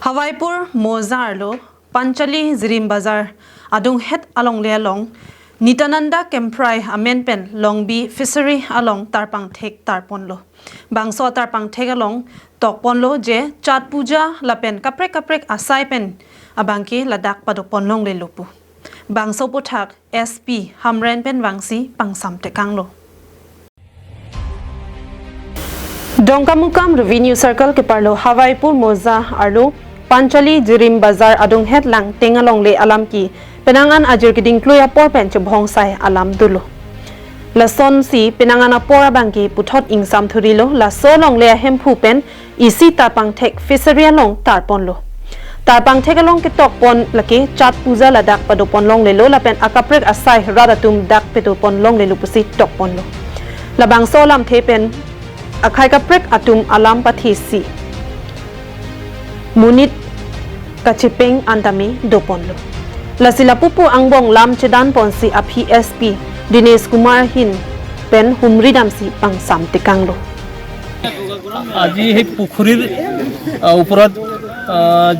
Hawaipur Moza arlo Panchali Jirim Bazar adung het along le along Nitananda Kemprai amen pen Longbi Fishery along tarpang thek tarpon lo bangso tarpang thek along tokpon lo je chat puja lapen kaprek kaprek asai pen abangki ladak padok pon long le lopu bangso puthak SP hamren pen wangsi pangsam tekang lo. Dongkamukam Revenue Circle ke parlo Hawaipur Moza arlo Panchali Jirim Bazar adung het lang tengalong le alam ki penangan ajir ki dingkluya por pen chubhong sai alam dulo lason si penangan apor abangki puthot ingsam thurilo la solong le hemphu pen isi tarpang thek fishery along tarpon lo tarpang thek along ki tok pon laki chat puja ladak padopon long le lo la pen akaprek asai radatum dak petopon long le lupusi tok pon lo labang solam the pen akhai kaprek atum alam pathi si munit kachipeng andami doponlo lasila pupu angbong lam chedan ponsi aphi SP Dinesh Kumar hin pen humri damsi pangsam tekanglo. আজি সেই পুখুৰীৰ ওপৰত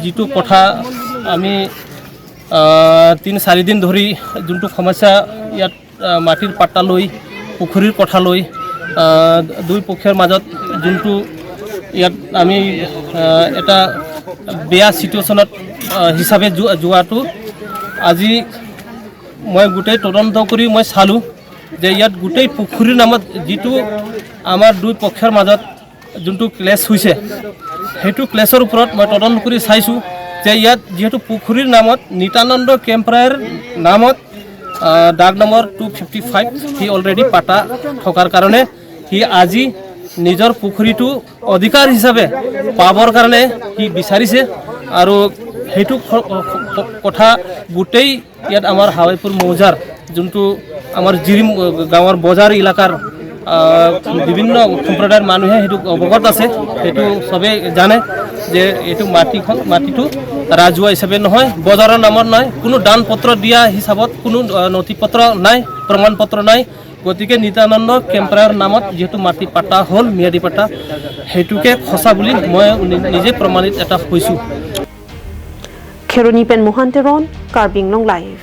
যিটো কথা আমি 3-4 দিন ধৰি যোনটো সমস্যা ইয়াত মাটিৰ পাট্টা লৈ পুখুৰীৰ কথা লৈ দুই পক্ষৰ মাজত যোনটো ইয়াত আমি এটা বেয়া চিটুৱেশ্যনত হিচাপে যোৱাটো আজি মই গোটেই তদন্ত কৰি মই চালোঁ যে ইয়াত গোটেই পুখুৰীৰ নামত যিটো আমাৰ দুই পক্ষৰ মাজত যোনটো ক্লেছ হৈছে সেইটো ক্লেছৰ ওপৰত মই তদন্ত কৰি চাইছোঁ যে ইয়াত যিহেতু পুখুৰীৰ নামত নিত্যানন্দ কেম্প্ৰাইৰ নামত ডাক নম্বৰ 255 সি অলৰেডি পাতা থকাৰ কাৰণে সি আজি নিজৰ পুখুৰীটো অধিকাৰ হিচাপে পাবৰ কাৰণে সি বিচাৰিছে আৰু সেইটো কথা গোটেই ইয়াত আমাৰ হাৱাইপুৰ মৌজাৰ যোনটো আমাৰ জিৰিম গাঁৱৰ বজাৰ এলেকাৰ বিভিন্ন সম্প্ৰদায়ৰ মানুহে সেইটো অৱগত আছে, সেইটো চবেই জানে যে এইটো মাটিটো ৰাজহুৱা হিচাপে নহয়, বজাৰৰ নামত নাই, কোনো দান পত্ৰ দিয়া হিচাপত কোনো নথি পত্ৰ নাই, প্ৰমাণ পত্ৰ নাই। গতিকে নিত্যানন্দ কেম্প্ৰায়ৰ নামত যিহেতু মাটি পাতা হ'ল, ম্যাদী পাতা, সেইটোকে সঁচা বুলি মই নিজে প্ৰমাণিত এটা হৈছোঁ। খেৰণি পেন মোহন তেৰণ, কাৰ্বিং লং লাইভ।